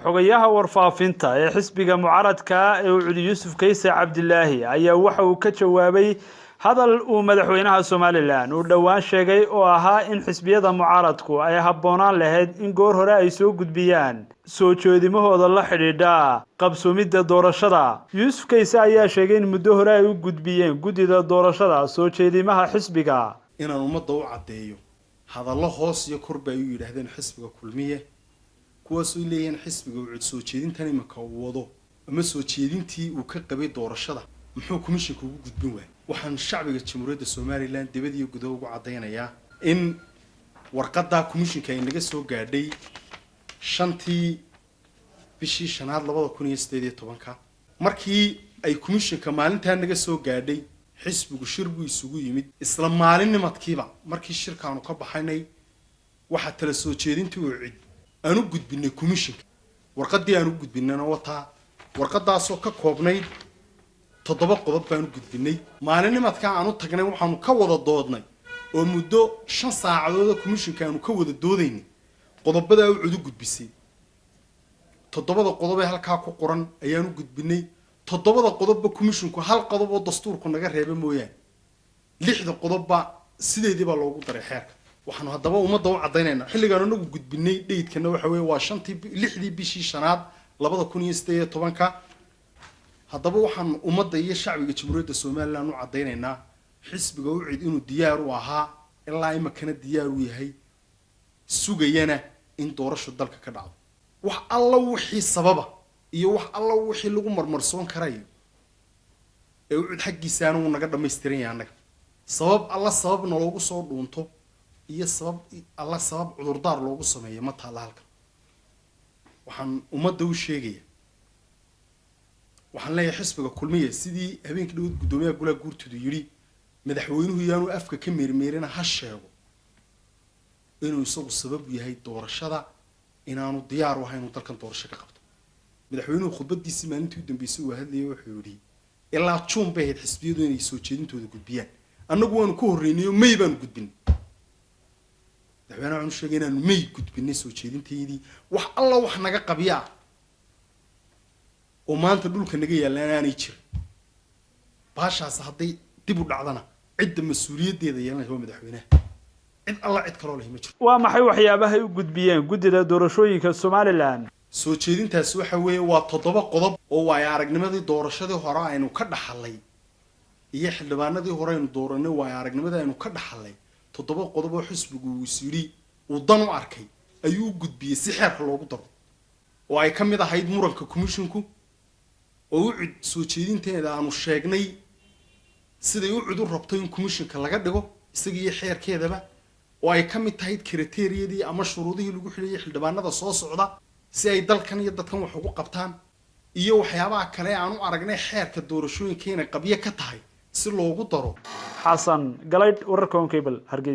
Xogayaha warfaafinta ee xisbiga mucaaradka ee Ucud, Yuusuf Kayse Cabdilaahi, ayaa waxa uu ka jawaabay hadal uu madaxweynaha Somalilan uu dhowaan sheegay oo ahaa in xisbiyada mucaaradku ay habboonaan lahayd in goor hore ay soo gudbiyaan soo jeedimahooda la xidhiidha qabsoomidda doorashada. Yuusuf Kayse ayaa sheegay in muddo hore ay u gudbiyeen guddida doorashada soo jeedimaha xisbiga. Inaan ummadda u caddeeyo hadallo hoos iyo kor ba ay u yidhaahdeen xisbiga Kulmiye, kuwaasoo leeyihiin xisbiga Ucud soo jeedintan iminka uu wado ama soo jeedintii uu ka qabay doorashada muxuu komishinka ugu gudbin waayay. Waxaan shacbiga Jamhuuriyadda Somalilan dibad iyo gudaha ugu caddaynayaa in warqaddaa komishinka ay naga soo gaadhay 5-tii bishii shanaad 2018-ka. Markii ay komishinka maalintaa naga soo gaadhay, xisbigu shir buu isugu yimid. Isla maalinnimadkiiba markii shirkaanu ka baxaynay, waxaa tala soo jeedintii Ucid aan u gudbinay komishinka. Warqaddii aan u gudbinayna wataa, warqadaasoo ka koobnayd 7 qodob baan u gudbinay. Maalinnimadkaa aan u tagnay waxaanu ka wada doodnay oo muddo 5 saacadooda komishinka aanu ka wada doodaynay qodobadaa Ucud u gudbisay. 7-da qodob ee halkaa ku qoran ayaan u gudbinay. 7-da qodobba komishinku hal qodob oo dastuurku naga reeba mooyaane, 6-da qodobba sideedii baa loogu daray xeerka. Waxaanu haddaba ummadda u caddaynaynaa xilligaan anagu gudbinay date-kana waxa weeye waa 5-tii 6-dii bishii shanaad 2018-ka. Haddaba waxaan ummadda iyo shacbiga Jamhuuriyadda Somalilan u caddaynaynaa xisbiga Ucid inuu diyaar u ahaa, ilaa imakana diyaar u yahay, sugayana in doorasho dalka ka dhacdo. Wax alla wixii sababa iyo wax alla wixii lagu marmarsoon karayo ee Ucud xaggiisaana wuu naga dhamaystiran yahay annaga. Sabab alla sabab naloogu soo dhuunto iyo sabab alla sabab cudurdaar loogu sameeyo ma taalla halkan. Waxaan ummadda u sheegaya, waxaan leeyahay xisbiga Kulmiya, sidii habeenkii dhawood guddoomiyaha golaha guurtoodu yidhi, madaxweynuhu yaanu afka ka meermeerina, ha sheego inuu isagu sabab yahay doorashada inaanu diyaar u ahayn inuu dalkan doorasho ka qabto. Madaxweynuhu khudbadiisii maalintii u dambeysay uu hadlayay wuxuu yidhi ilaa Juun bay ahayd xisbiyadu inay soo jeedintooda gudbiyaan. Annagu waanu ka horreynay oo May baanu gudbinay. Madaxweynaha waxaanu sheegay inaanu May gudbinay soo jeedintaydii. Wax alla wax naga qabya ah oo maanta dhulka naga yaallaan aanay jirin. Baashaas hadday dib u dhacdana, cidda mas-uuliyaddeeda yeelanaysa waa madaxweynaha, cid alla cid kaloo lehi ma jirto. Waa maxay waxyaabahay u gudbiyeen guddida doorashooyinka Somalilan? Soo jeedintaasi waxa weeye waa 7 qodob oo waayo aragnimadii doorashadii hore aynu ka dhaxalay iyo xildhibaanadii hore aynu dooranay, waayo aragnimadii aynu ka dhaxalay. 7 qodob oo xisbigu uu is yidhi uu dan u arkay ayuu u gudbiyey si xeerka loogu daro, oo ay ka mid ahayd muranka komishinku oo Ucud soo jeedinteeda aanu sheegnay siday Ucud u rabto in komishinka laga dhigo isaga iyo xeerkeedaba, oo ay ka mid tahay criteria-dii ama shuruudihii lagu xidhayay xildhibaanada soo socda si ay dalkan iyo dadkan wax ugu qabtaan, iyo waxyaabaha kale aan u aragnay xeerka doorashooyinka inay qabyo ka tahay si loogu daro. Xasan Galaydh, wararka Horn Cable, Hargeysa.